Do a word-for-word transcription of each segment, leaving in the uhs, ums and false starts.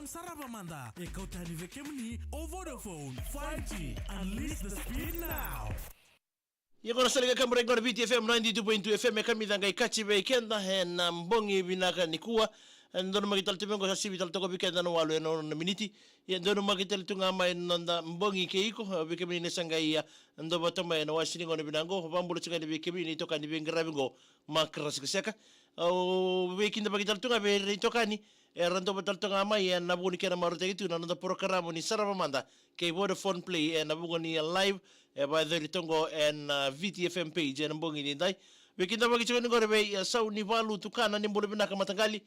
Sarava mada, e kauta yani vei kemuni o Vodafone five G. Unleash the speed now. Ia qo na sala ni kaburaki qo na V T F M ninety-two point two F M, e kamica qai kaci vei keda ena bogi vinaka nikua. E donumaki tale tu mai qo, sa sivi tale toka vei keda na walu ena ono na miniti. Ia donumaki tale tu ga mai na noda bogi kei iko, vei kemuni na sa qai, a, dau vata mai ena wase ni gauna vinaka qo. Vakabula tiko ga yani vei kemuni na itokani veiqaravi qo, Mark Rasikaseka. Au veikidavaki tale tu ga vei ira na itokani era dau vata tale tu ga mai ena vuku ni kena marautaki tu na noda porokaramu ni Sarava Mada kei Vodafone Play ena vuku ni live e vakayacori tu qo ena, a, V T F M page ena bogi nidai. Veikidavaki tiko yani qori vei, a, Sau ni Valu Tukana, ni bula vinaka mataqali.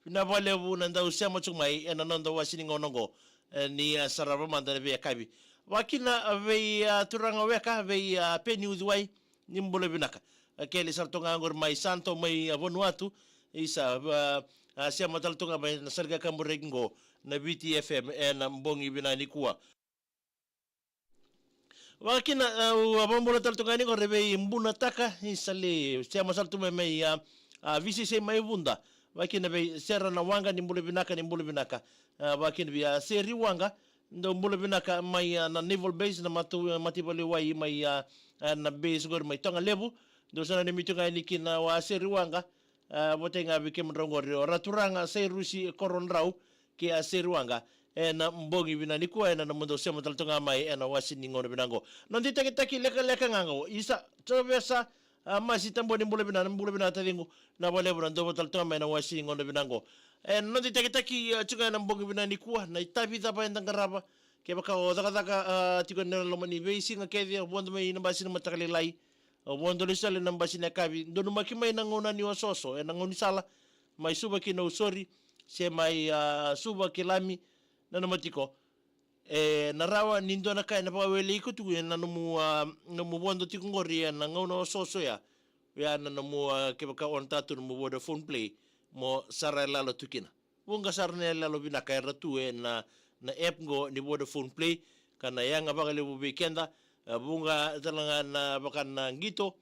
Vinaka vakalevu na dau sema tiko mai ena noda wase ni gauna qo, e, ni, a, Sarava Mada ena veiyakavi. Vakakina, a, vei, a, turaga weka, vei, a, Peni Uciwai, ni bula vinaka. A, kele sara tu ga qori mai Santo, mai, a, Vanuatu. Isa, a, a, sema tale tu ga mai na sala ni kaburaki qo na V T F M ena bogi vinaka nikua. Vakakina, a, au, a, vakabula tale tu ga yani qori vei Bunataka, isa, le sema sara tu mai, mai, a, a, V C C mai Vuda. Vakakina vei Sera Nawaqa, ni bula vinaka, ni bula vinaka. A, vakakina vei, a, Seri Waqa, dou bula vinaka mai, a, na Naval Base, na matu, mataivalu wai mai, a, a, na base qori mai Togalevu. Dou sa nanumi tu ga yani kina o, a, Seri Waqa, a, vata ga vei kemudrau qori o Raturaga Sairusi Korodrau kei, a, Seri Waqa ena bogi vinaka nikua ena nomudou sema tale tu ga mai ena wase ni gauna vinaka qo. Noda itakitaki lekaleka ga qo, isa, Jovesa, a, Masi Tabua, ni bula vinaka, ni bula vinaka taciqu. Vinaka vakalevu na dou vata tale tu ga mai ena wase ni gauna vinaka qo. Ena noda itakitaki, a, tiko ena bogi vinaka nikua, na itavi cava eda qarava. Kevaka o cakacaka, a, tiko ena loma ni veisiga kece, o vodo mai na basi na mataka lailai, o vodo lesu tale na basi na yakavi, donumaki mai na gauna ni osooso ena gaunisala mai Suva ki Nausori, se mai, a, Suva ki Lami, nanuma tiko. E na rawa ni dua na ka ena vakawelei iko tu ena nomu, a, nomu vodo tiko qori ena gauna osooso ya. Oya na nomu, a, kevaka o na tatu nomu Vodafone Play, mo sara yaloyalo tu kina. Vuqa sara na yaloyalo vinaka era tu ena, na app qo ni Vodafone Play, ka na yaga vakalevu vei keda, a, vuqa tale ga na vaka na qito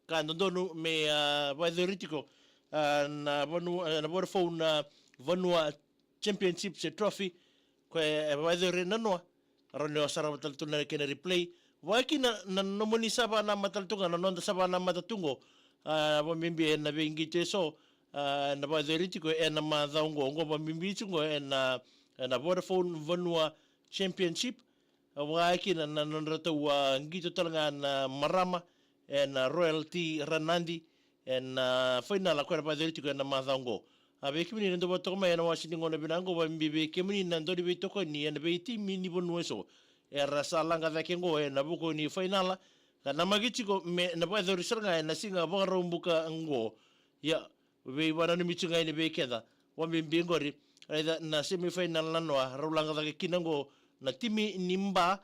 ka dodonu me, a, vakayacori tiko, a, na vanua, a, na Vodafone, a, Vanua Championship se trophy, koya e vakayacori ena noa, rawa ni o sarava tale tu na kena replay. Vakakina na nomuni sa vakanamata tale tu ga, na noda sa vakanamata tu qo, a, vakabibi ena veiqito eso, a, na vakayacori tiko ena macawa qo, qo vakabibi tiko qo ena, ena Vodafone Vanua Championship. Vakakina na nodratou, a, qito tale ga na marama ena Royal Tee Ranadi, ena, a, fainala koya na vakayacori tiko ena macawa qo. A, vei kemuni na dau vakatoka mai ena wase ni gauna vinaka qo, vakabibi vei kemuni na dau ni veitokoni ena veitimi ni vanua eso era sa laga cake qo ena vuku ni fainala, ka namaki tiko me na vakayacori sara ga ena siga Vakaraubuka qo. Ia, veivakananumi tiko ga yani vei keda, vakabibi qori, raica na semi final na noa, rau laga cake kina qo na timi ni Ba,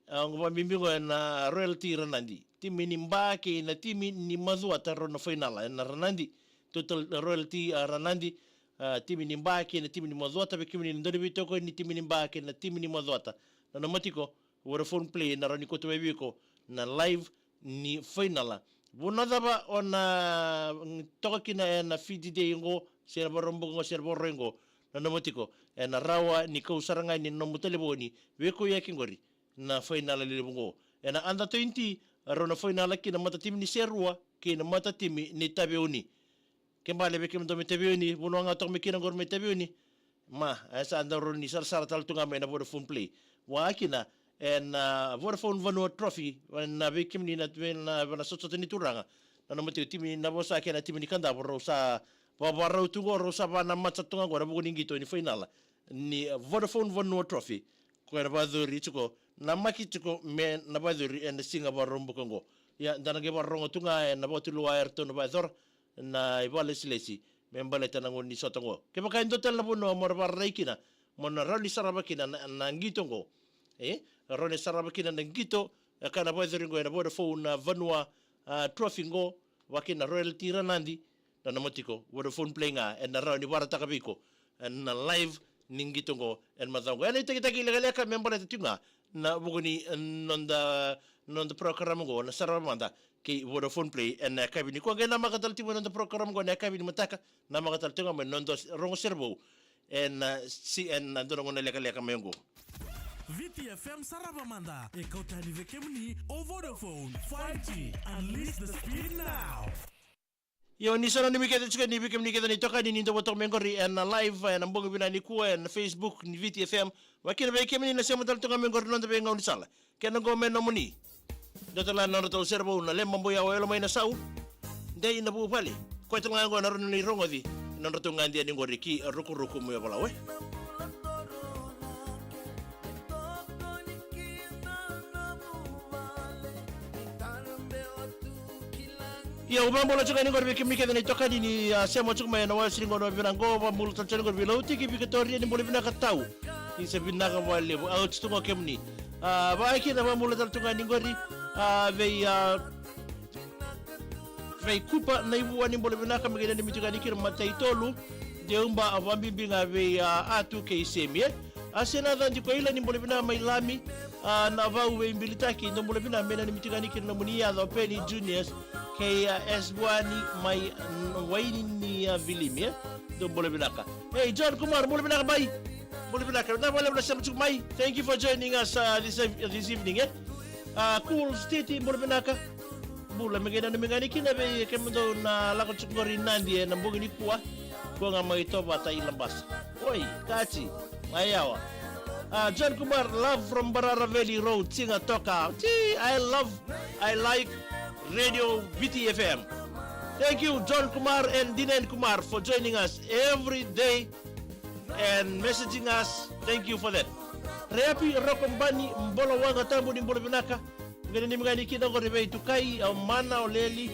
a, qo vakabibi qo ena Royal Tee Ranadi. Timi ni Ba kei na timi ni Macuata rau na fainala ena Ranadi. Total Royal Tee, a, Ranadi, a, timi ni Ba kei na timi ni Macuata, vei kemuni na dau ni veitokoni ni timi ni Ba kei na timi ni Macuata, nanuma tiko, Vodafone Play na rawa ni kauta mai vei iko na live ni fainala. Vanua cava o na, mm, toka kina ena Fiji Day qo, se na Vakaraubuka qo, se na Vakarauwai qo, nanuma tiko, ena rawa ni kau sara ga ni nomu talevoni, veikauyaki qori na fainala levu qo. Ena under twenty, rau na fainala kina matatimi ni Serua kei na matatimi ni Taveuni. Ke bale vei kemudou mai Taveuni, vanua ga toka mai kina qori mai Taveuni. Ma, e sa dau rawa ni sarasara tale tu ga mai na Vodafone Play. Vakakina ena, a, Vodafone Vanua Trophy, na vei kemuni na, na, na sotasota ni turaga, nanuma tiko, timi ni Navosa kei na timi ni Kadavu, rau sa vakarau tu qo, rau sa vakanamata tu ga qo ena vuku ni qito ni fainala ni, a, Vodafone Vanua Trophy. Koya na vakayacori tiko, namaki tiko me na vakayacori ena siga Vakaraubuka qo. Ia, da na qai vakarorogo tu ga ena vakatulewa eratou na vakayacora na ivakalesilesi me baleta na gauna ni sota qo. Kevaka e dua tale na vanua mo na vakararai kina, mo na rawa ni sarava kina na, na qito qo. E, rawa ni sarava kina na qito, e, ka na vakayacori qo ena Vodafone, a, Vanua, a, Trophy qo, vakakina Royal Tee Ranadi, nanuma tiko, Vodafone Play ga ena rawa ni vakaraitaka vei iko ena live ni qito qo ena macawa qo. Ena itakitaki lekaleka me baleta tiko ga na vuku ni, e, noda, noda program qo na Sarava Mada kei Vodafone Play ena yakavi nikua. Qai namaka tale tiko mai na noda program qo ena yakavi ni mataka, namaka tale tiko ga mai na noda rogo sere vou Ena, si, ena dua na gauna lekaleka mai oqo. Viti F M sarava mada, e kauta yani vei kemuni o Vodafone five G. Unleash the speed now. Io, ni sa nanumi kece tiko yani vei kemuni kece na itokani ni dau toka mai oqori ena live, ena bogi vinaka nikua, ena Facebook ni Viti F M. Vakakina vei kemuni na sema tale tu ga mai oqori na noda veigaunisala. Kena oqo me nomuni. Dua tale ga na nodratou sere vou na Lema Boiao, Yalo mai na Sau. Dei na Vuvale. Koya tale ga oqo na rawa ni rogoci na nodratou gade yani oqori ki Rukuruku mai Ovalau, e. Ia, au vakabula tiko yani oqori vei kemuni kece na itokani ni, a, sema tiko mai ena wasi ni gauna vinaka oqo, vakabula tale tiko yani oqori vei Lautiki Vikatoria, ni bula vinaka tau. Ni sa vinaka vakalevu, au tiko ga o kemuni. A, vakakina vakabula tale tu ga yani oqori, a, vei, a, vei Kupa Naivua, ni bula vinaka, me qai nanumi tiko yani kina matai tolu. Deuba, a, vakabibi ga vei, a, Atu kei Semi, e. A, Senaca Dikoila, ni bula vinaka mai Lami, a, na vau veibilitaki, dou bula vinaka, me nanumi tiko yani kina nomuni yaca o Penny Juniors, kei, a, Esbuani mai, n-, Waini ni, a, Vilimi, e. Dou bula vinaka. Hey, John Kumar, bula vinaka bai. Bula vinaka. Vinaka vakalevu na sema tiko mai. Thank you for joining us, uh, this ev-, this evening, eh? Uh, Cool Stiti, bula vinaka. Bula, me qai nanumi ga yani kina vei kemudou na lako tiko qori i Nadi ena bogi nikua. Ko ga mai Tovata i Labasa. Oi, Kati, mai yawa. Uh, John Kumar, love from Barara Valley Road, Siga Toka. Gee, I love, I like Radio V T F M. Thank you, John Kumar and Dinan Kumar, for joining us every day and messaging us. Thank you for that. Reapi Rokobani, Bolo Waqa Tabu, ni bula vinaka. Qai nanumi ga yani kina qori vei Tukai, o Mana, o Leli,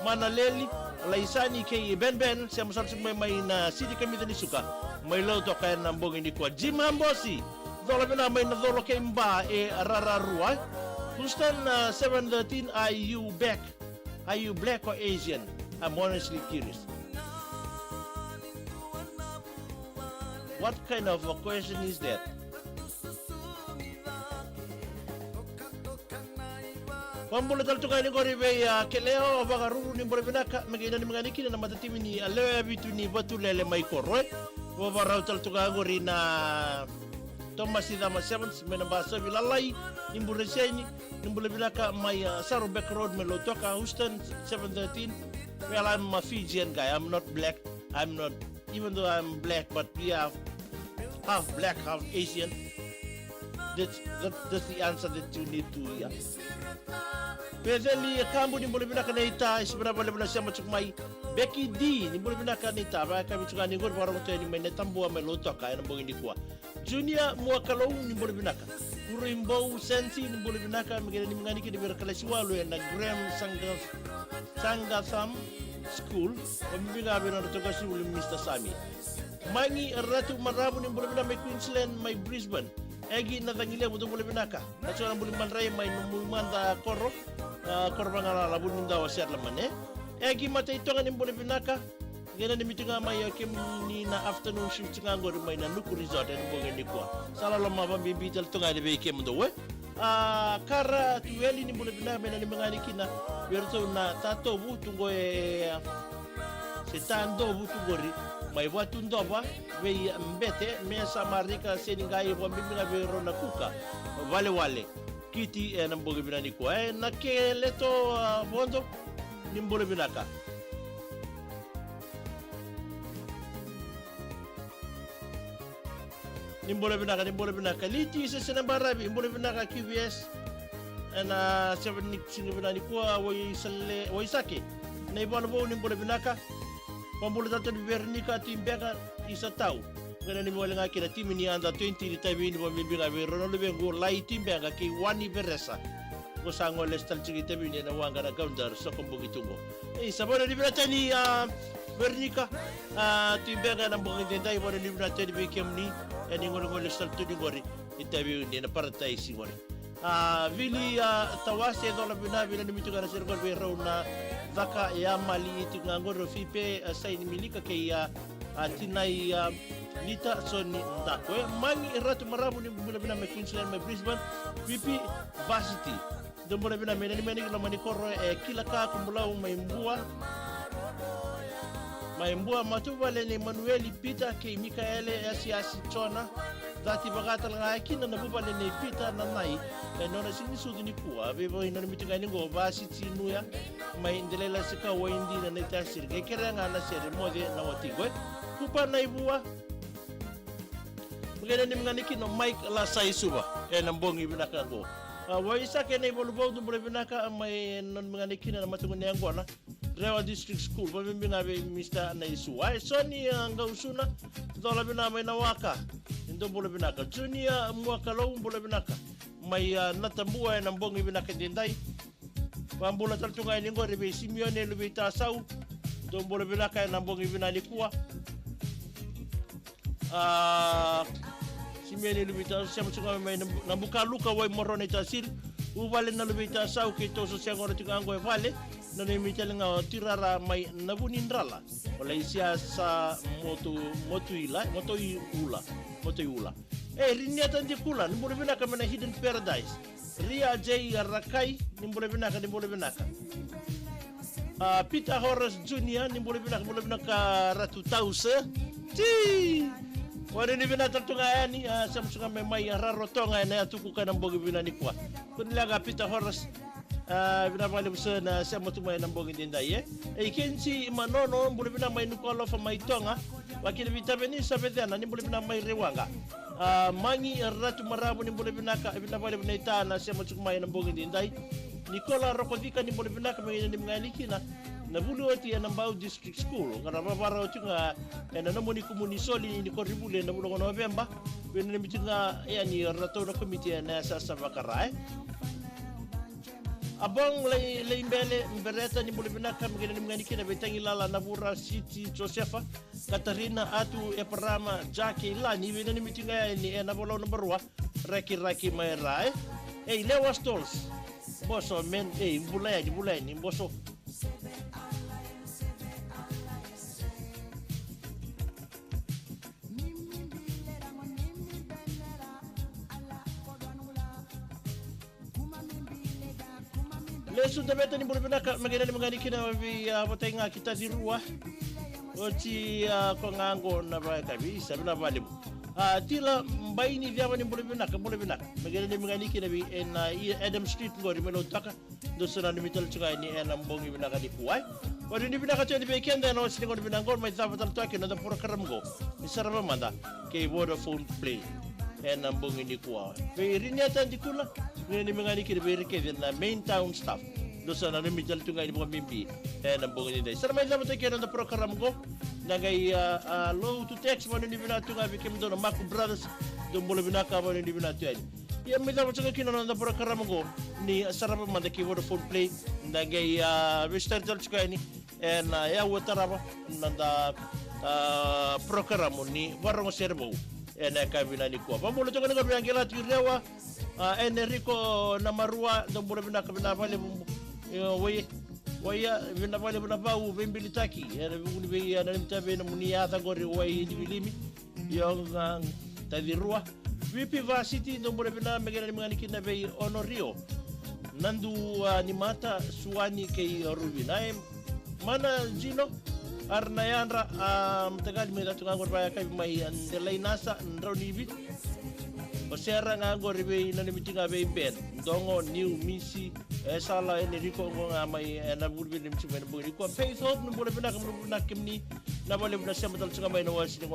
Mana Leli, o Laisani kei Benben, sema sara tiko mai, mai na siti kamica ni suka, mai Lautoka ena bogi nikua. Jim Hambosi, cola vinaka mai na colo kei Ba e Rararua. Houston, uh, seven thirteen, are you back? Are you black or Asian? I'm honestly curious. What kind of a question is that? Vakabula tale tu ga yani qori vei, a, Keleo Vakaruru, ni bula vinaka, me qai nanumi ga yani kina na matatimi ni, a, lewe vitu ni Vatulele mai Koro, e. Vakarau tale tu ga qori na Tomasi Cama Sevens mai Nabasovi. Lalai, ni bula seni, ni bula vinaka mai, a, Saddleback Road mai Lautoka, Houston, seven thirteen. Well, I'm a Fijian guy. I'm not black. I'm not, even though I'm black, but we are half black, half Asian. That's, that, that's the answer that you need to hear. Peceli Kabu, ni bula vinaka naita, e sa vinaka vakalevu na sema tiko mai. Becky D, ni bula vinaka naita, vakayakavi tiko ga yani qori, vakarogo tu yani mai Natabua mai Lautoka ena bogi nikua. Junior Muakalou, ni bula vinaka. Kuribou Sensi, ni bula vinaka, me qai nanumi ga yani kina vei ira kalasi walu ena Graham Sanga-, Sangatham School, vakabibi ga vei nodratou qasenivuli Mister Sami. Magi Ratu Maravu, ni bula vinaka mai Queensland, mai Brisbane. Egi Nacagilevu, dou bula vinaka. Na tiko na buli madrai mai Numui mada koro, a, koro vagalala, Vunidawa, Settlement, e. Egi Mataitoga, ni bula vinaka. Qai nanumi tu ga mai o kemuni na afternoon shift ga qori mai na Nuku Resort ena bogi nikua. Sa loloma vakabibi tale tu ga yani vei kemudou, e. A, Kara Tueli, ni bula vinaka, me nanumi ga yani kina vei iratou na Tatovu tu qo e, se Tadovu tu qori, mai Vatudova, vei Bete, me sa Marika, Seniqai, vakabibi ga vei rau na Kuka, Walewale, Kiti, ena bogi vinaka nikua. E, Nakeleto, a, Vodo, ni bula vinaka. Ni bula vinaka, ni bula vinaka. Liti Sesena Baravi, ni bula vinaka Q V S. Ena seven ni siga vinaka nikua, Waisale, Waisake. Na iValu Vou, ni bula vinaka. Vakabula tale tu yani vei Veronica Tibega Isatau. Qai nanumi wale ga kina timi ni under twenty ni Taveuni, vakabibi ga vei rau na luvequ Lai Tibega kei Wani Veresa. Qo sa gole lesu tale tiko i Taveuni ena waqa na Kaudar, Sokoboki tu qo. Ei, sa vanuinui vinaka tale yani, a, Veronica, a, Tibega, ena bogi edaidai, vanuinui vinaka tale yani vei kemuni, ena igolegole lesu tale tu yani qori i Taveuni ena Parataisi qori. A, Vili, a, Tawase, cola vinaka, vei nanumi tu ga na sere qori vei rau na Caka, e, a, Mali, e tiko ga qori o Fipe, a, Saini Milika kei, a, a, Tinai, a, Nita Soni Dako, e. Magi Ratu Maravu, ni bula vinaka mai Queensland, mai Brisbane. Pipi Vasiti, dou bula vinaka, me nanumi yani ki loma ni koro e Kilaka, Kubulau mai Bua. Mai Bua, matavuvale nei Manueli, Pita kei Mikaele, Asiasi, Jona. Cati vaka tale ga kina na vuvale nei Pita na Nai, e nona siga ni sucu nikua. Veivei nona miti ga ni qo, Vasiti Nuya mai Delailasi, ka Waidina na itasiri, qai kerea ga na sere, moce na watiqu e. Kupa Naivua. Mugene ni migani kina Mike Lasaisuva ena bogi vinaka qo. A, Waisake Naivaluvau, dou bula vinaka mai, nona migani kina na mataqu ni yaqona, Rewa District School, vabibi ga vei Mister Naisua. E Soni, a, Qausuna, cola vina mai na waka, dou bula vinaka. Junior Muakalou, bula vinaka mai, a, Natabua ena bogi vinaka edaidai. Vabula tale tu ga yani qori vei Simione Luveitasau, dou bula vinaka ena bogi vinaka nikua. A, Simione Luveitasau, sema tu ga mai na, Nabukaluka, Waimorona itasiri. Uvale na Luveitasau kei Toso, se qori tu ga qo e vale. Nona imi tale ga o Tirara mai Navunidrala. O Laisiasa Motu, Motuila, Motoiula, Motoiula. E, Riniata Dikula, ni bula vinaka mai na Hidden Paradise. Ria J Rakai, ni bula vinaka, ni bula vinaka. A, Peter Horace Junior, ni bula vinaka, bula vinaka Ratu Tause. Ti! Wani ni vinaka tale tu ga yani, a, sema tu ga mai, mai Rarotoga ena yatu Kuka ena bogi vinaka nikua. Kua ni leqa Peter Horace, a, vinaka vakalevu sara na sema tu mai ena bogi edaidai e. E, Kenji Manono, bula vinaka mai Nukualofa mai Toga. Vakina vei Taveni Savecena, ni bula vinaka mai Rewaqa. A, Magi Ratu Maravu, ni bula vinaka, vinaka vakalevu na ita na sema tiko mai ena bogi edaidai. Nikola Rokocika, ni bula vinaka, me gina ni migani kina na vuli oti ena Bau District School. Ka na vavara oti ga ena nomuni kumuni soli ni koronivuli ena vula ko Noveba. Vei na miti ga yani ratou na komiti ena yasayasa vakara e. A Bong Lei, Leibele Bereta, ni bula vinaka, me gina ni migani kina vei Tagilala Navura, Siti Josefa, Katarina, Atu, Eparama, Jaki, Lani, vei na ni miti ga yani ena Volau naba rua, Rakiraki mai Ra e. Ei, Lewa Stores. Boso, men, ei, bula yani, bula yani, boso. Lesu Daveta, ni bula vinaka, me gina ni migani kina vei, a, vatai ga ki Tacirua. Oti, a, ko ga qo na vakavisa, vinaka vakalevu. A, Tila Baini Ceva, ni bula vinaka, bula vinaka. Me gina ni migani kina vei ena, a, i Adam Street qori me Lautoka. Dou sa nanumi tale tu ga yani ena bogi vinaka nikua e. Vakanuinui vinaka tu yani vei keda ena wase ni gauna vinaka qo, mai cava tale tu ga kina noda porokaramu qo ni Sarava Mada kei Vodafone Play ena bogi nikua. Vei Riniata Dikula, ni migani kina vei ira kece na main town staff. Dou sa nanumi tale tu ga yani vakabibi ena bogi nidai. Sa na mai cava tu ga kina noda porokaramu qo. Na qai, a, a, lotu text, vakanuinui vinaka tu ga vei kemudou na Maku Brothers. Dou bula vinaka, vakanuinui vinaka tu yani. Ia, mai cava tu ga kina noda porokaramu qo ni Sarava Mada kei Vodafone Play. Da qai, a, veisotari tale tu ga yani ena, a, aua tarava na noda, a, porokaramu ni Vakarorogo Sere Vou ena yakavi vinaka nikua. Vabula tu ga yani qo vei Aqilatu Rewa, a, Enrico Namarua, dou bula vinaka, vinaka vakalevu, e, Wai, Waia, vinaka vakalevu na vau veibilitaki ena vuni vei, a, na limita vei na muni yaca qori, Wai ni Vilimi. Io ga, Tacirua. Vipi Vasiti, dou bula vinaka, me gina ni migani kina vei Onorio. Nadu, a, ni mata, Suani kei Ruvina e. Mana Jino, Arnayandra, a, mataqali mai catu ga qori vakayakavi mai, a, Delainasa, Draunivi. O Sera ga qori vei na limiti ga vei Ben. Dogo, Niu, Misi, e, Sala, Enrico, qo ga mai, e, na vuli vei na limiti mai na bogi nikua. Faith Hope, ni bula vinaka, bula vinaka kemuni. Na valevu na sema tale tu ga mai na wasi ni